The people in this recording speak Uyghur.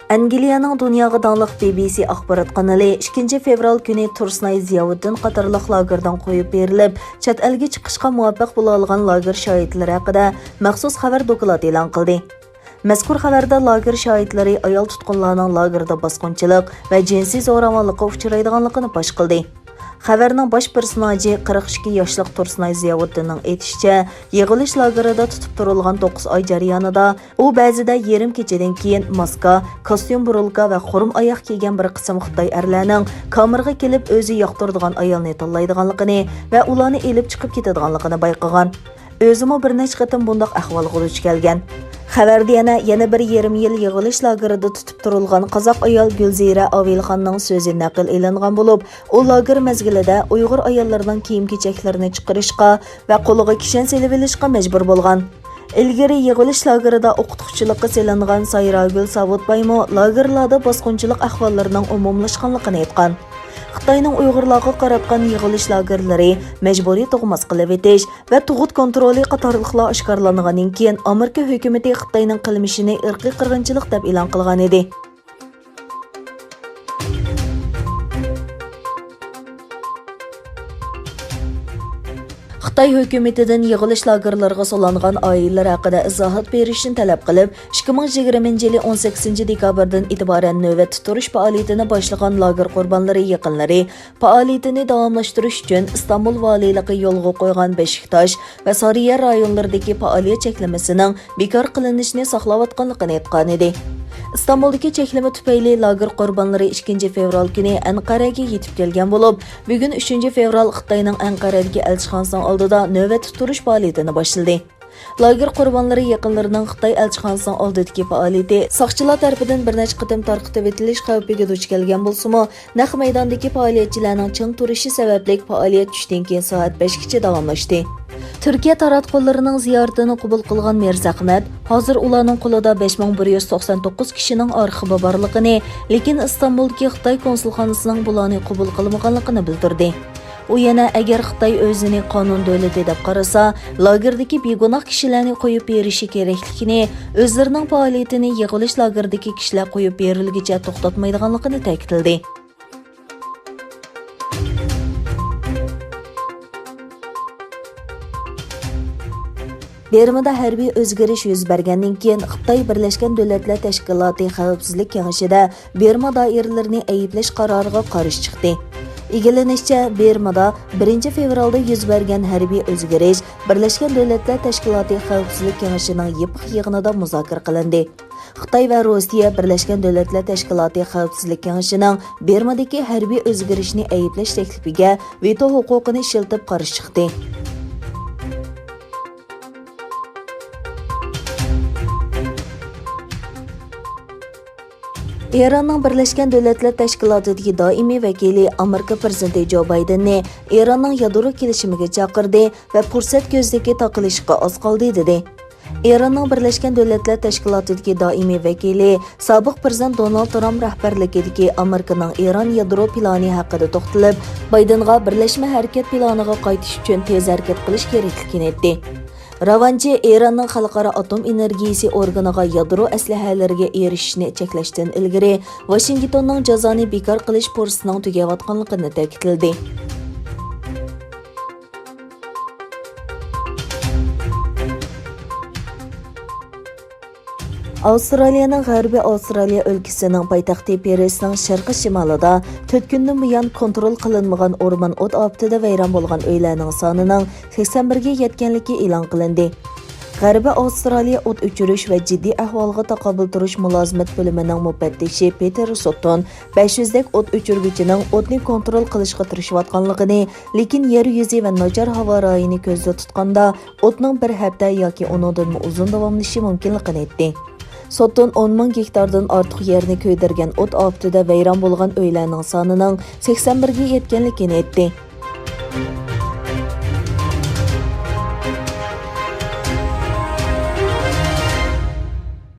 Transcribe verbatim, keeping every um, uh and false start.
ئەنگلىيەنىڭ دۇنياغا داڭلىق بى بى سى ئاخبارات قانىلى ئىككىنچى فېۋرال كۈنى تۇرسۇنئاي زىياۋۇددىن قاتارلىق لاگېردىن قويۇپ بېرىلىپ، چەت ئەلگە چىقىشقا مۇۋەپپەق بولالىغان لاگېر شاھىتلىرى ھەققىدە مەخسۇس خەۋەر دوكلاتى ئېلان قىلدى. مەزكۇر خەۋەردە لاگېر شاھىتلىرى ئايال تۇتقۇنلارنىڭ لاگېردا باسقۇنچىلىق ۋە جىنسىي زوراۋانلىققا ئۇچرايدىغانلىقىنى پاش قىلدى. خەۋەرنىڭ باش پېرسوناژى قىرىق ئىككى ياشلىق تۇرسۇنئاي زىياۋۇددىننىڭ ئېيتىشىچە، يىغىۋېلىش لاگېرىدا تۇتۇپ تۇرۇلغان توققۇز ئاي جەريانىدا ئۇ بەزىدە يېرىم كېچىدىن كېيىن ماسكا، كاستيۇم بۇرۇلكا ۋە خۇرۇم ئاياغ كىيگەن بىر قىسىم خىتاي ئەرلەرنىڭ كامېرغا كېلىپ ئۆزى ياقتۇرىدىغان ئايالنى تاللايدىغانلىقىنى ۋە ئۇلارنى ئېلىپ چىقىپ كېتىدىغانلىقىنى بايقىغان. ئۆزىمۇ بىر نەچچە قېتىم بۇنداق ئەھۋالغا دۇچ كەلگەن. خەۋەردە يەنە، يەنە بىر يېرىم يىل يىغىۋېلىش لاگېرىدا تۇتۇپ تۇرۇلغان قازاق ئايال گۈلزىرە ئاۋىلخاننىڭ سۆزى نەقىل ئېلىنغان بولۇپ، ئۇ لاگېر مەزگىلىدە ئۇيغۇر ئاياللىرىنىڭ كىيىم-كېچەكلىرىنى چىقىرىشقا ۋە قولىغا كىشەن سېلىۋېلىشقا مەجبۇر بولغان. ئىلگىرى يىغىۋېلىش لاگېرىدا ئوقۇتقۇچىلىققا سېلىنغان سايراگۈل ساۋۇتبايمۇ لاگېرلاردا باسقۇنچىلىق ئەھۋاللىرىنىڭ ئومۇملاشقانلىقىنى ئېيتقان. خىتاينىڭ ئۇيغۇرلارغا قاراتقان يىغىۋېلىش لاگېرلىرى، مەجبۇرىي تۇغماس قىلىۋېتىش ۋە تۇغۇت كونترولى قاتارلىقلار ئاشكارىلانغاندىن كېيىن، ئامېرىكا ھۆكۈمىتى خىتاينىڭ قىلمىشىنى ئىرقىي قىرغىنچىلىق دەپ ئېلان قىلغانىدى. خىتاي ھۆكۈمىتىدىن يىغىۋېلىش لاگېرلىرىغا سولانغان ئائىلىلەر ھەققىدە ئىزاھات بېرىشنى تەلەپ قىلىپ، ئىككى مىڭ يىگىرمىنچى يىلى ئون سەككىزىنچى دېكابىردىن ئېتىبارەن نۆۋەتتە تۇرۇش پائالىيىتىنى باشلىغان لاگېر قۇربانلىرى يېقىنلىرى پائالىيىتىنى داۋاملاشتۇرۇش ئۈچۈن ئىستانبۇل ۋالىيلىقى يولغا قويغان بېشىكتاش ۋە سارىيەر رايونلىرىدىكى پائالىيەت چەكلىمىسىنىڭ بىكار قىلىنىشىنى ساقلاۋاتقانلىقىنى ئېيتقانىدى. ئىستانبۇلدىكى چەكلىمە تۈپەيلى لاگېر قۇربانلىرى ئىككىنچى فېۋرال كۈنى ئەنقەرەگە يېتىپ كەلگەن بولۇپ، بۈگۈن ئۈچىنچى فېۋرال خىتاينىڭ ئەنقەرەدىكى ئەلچىخانىسىنىڭ ئالدىدا نۆۋەتتە تۇرۇش پائالىيىتىنى باشلىدى. لاگېر قۇربانلىرى يېقىنلىرىنىڭ خىتاي ئەلچىخانىسىنىڭ ئالدىدىكى پائالىيىتى ساقچىلار تەرىپىدىن بىر نەچچە قېتىم تارقىتىۋېتىلىش خەۋپىگە دۇچ كەلگەن بولسىمۇ، نەق مەيداندىكى پائالىيەتچىلەرنىڭ چىڭ تۇرۇشى سەۋەبلىك پائالىيەت چۈشتىن كېيىن سائەت بەشكىچە داۋاملاشتى. تۈركىيە تاراتقۇلىرىنىڭ زىيارىتىنى قوبۇل قىلغان مىرزەخمەت، ھازىر ئۇلارنىڭ قولىدا بەش مىڭ بىر يۈز توقسان توققۇز كىشىنىڭ ئارخىپى بارلىقىنى، لېكىن ئىستانبۇلدىكى خىتاي كونسۇلخانىسىنىڭ بۇلارنى قوبۇل قىلمىغانلىقىنى بىلدۈردى. ئۇ يەنە، ئەگەر خىتاي ئۆزىنى قانۇن دۆلىتى دەپ قارىسا، لاگېردىكى بىگۇناھ كىشىلەرنى قويۇپ بېرىشى كېرەكلىكىنى، ئۆزلىرىنىڭ پائالىيىتىنى يىغىۋېلىش لاگېرىدىكى كىشىلەر قويۇپ بېرىلگۈچە توختاتمايدىغانلىقىنى تەكىتلىدى. بىرمىدا ھەربىي ئۆزگىرىش يۈز بەرگەندىن كېيىن، خىتاي بىرلەشكەن دۆلەتلەر تەشكىلاتى خەۋپسىزلىك كېڭىشىدە بىرما دائىرىلىرىنى ئەيىبلەش قارارىغا قارشى چىقتى. ئىگىلىنىشىچە، بىرمىدا بىرىنچى فېۋرالدا يۈز بەرگەن ھەربىي ئۆزگىرىش بىرلەشكەن دۆلەتلەر تەشكىلاتى خەۋپسىزلىك كېڭىشىنىڭ يېپىق يىغىنىدا مۇزاكىرە قىلىندى. خىتاي ۋە روسىيە بىرلەشكەن دۆلەتلەر تەشكىلاتى خەۋپسىزلىك كېڭىشىنىڭ بىرمىدىكى ھەربىي ئۆزگىرىشنى ئەيىبلەش تەكلىپىگە ۋېتو ھوقۇقىنى ئىشلىتىپ قارشى چىقتى. ئىراننىڭ بىرلەشكەن دۆلەتلەر تەشكىلاتىدىكى دائىمىي ۋەكىلى ئامېرىكا پىرېزىدېنتى جو بايدېننى ئىراننىڭ يادرو كېلىشىمىگە چاقىردى ۋە پۇرسەت كۆزنىكى تاقىلىشقا ئاز قالدى، دېدى. ئىراننىڭ بىرلەشكەن دۆلەتلەر تەشكىلاتىدىكى دائىمىي ۋەكىلى، سابىق پىرېزىدېنت دونالد ترامپ رەھبەرلىكىدىكى ئامېرىكىنىڭ ئىران يادرو پىلانى ھەققىدە توختىلىپ، بايدېنغا بىرلەشمە ھەرىكەت پىلانىغا قايتىش ئۈچۈن تېز ھەرىكەت قىلىش كېرەكلىكىنى ئېيتتى. راۋانچى ئىراننىڭ خەلقئارا ئاتوم ئېنېرگىيىسى ئورگىنىغا يادرو ئەسلىھەلىرىگە ئېرىشىشنى چەكلەشتىن ئىلگىرى، ۋاشىنگتوننىڭ جازانى بىكار قىلىش پۇرسىتىنىڭ تۈگەۋاتقانلىقىنى تەكىتلىدى. ئاۋسترالىيەنىڭ غەربىي ئاۋسترالىيە ئۆلكىسىنىڭ پايتەختى پېرسنىڭ شەرقىي شىمالىدا تۆت كۈندىن بۇيان كونترول قىلىنمىغان ئورمان ئوت ئاپىتىدە ۋەيران بولغان ئۆيلەرنىڭ سانىنىڭ سەكسەن بىرگە يەتكەنلىكى ئېلان قىلىندى. غەربىي ئاۋسترالىيە ئوت ئۆچۈرۈش ۋە جىددىي ئەھۋالغا تاقابىل تۇرۇش مۇلازىمەت بۆلۈمىنىڭ مۇپەتتىشى پېتېر سوتتون بەش يۈزدەك ئوت ئۆچۈرگۈچىنىڭ ئوتنى كونترول قىلىشقا تىرىشىۋاتقانلىقىنى، لېكىن يەر يۈزى ۋە ناچار ھاۋا رايىنى كۆزدە تۇتقاندا، ئوتنىڭ بىر ھەپتە ياكى ئۇنىڭدىنمۇ ئۇزۇن داۋاملىشىشى مۇمكىنلىقىنى ئېيتتى. سوتتون ئون مىڭ گېكتاردىن ئارتۇق يەرنى كۆيدۈرگەن ئوت ئاپىتىدە ۋەيران بولغان ئۆيلەرنىڭ سانىنىڭ سەكسەن بىرگە يەتكەنلىكىنى ئېيتتى.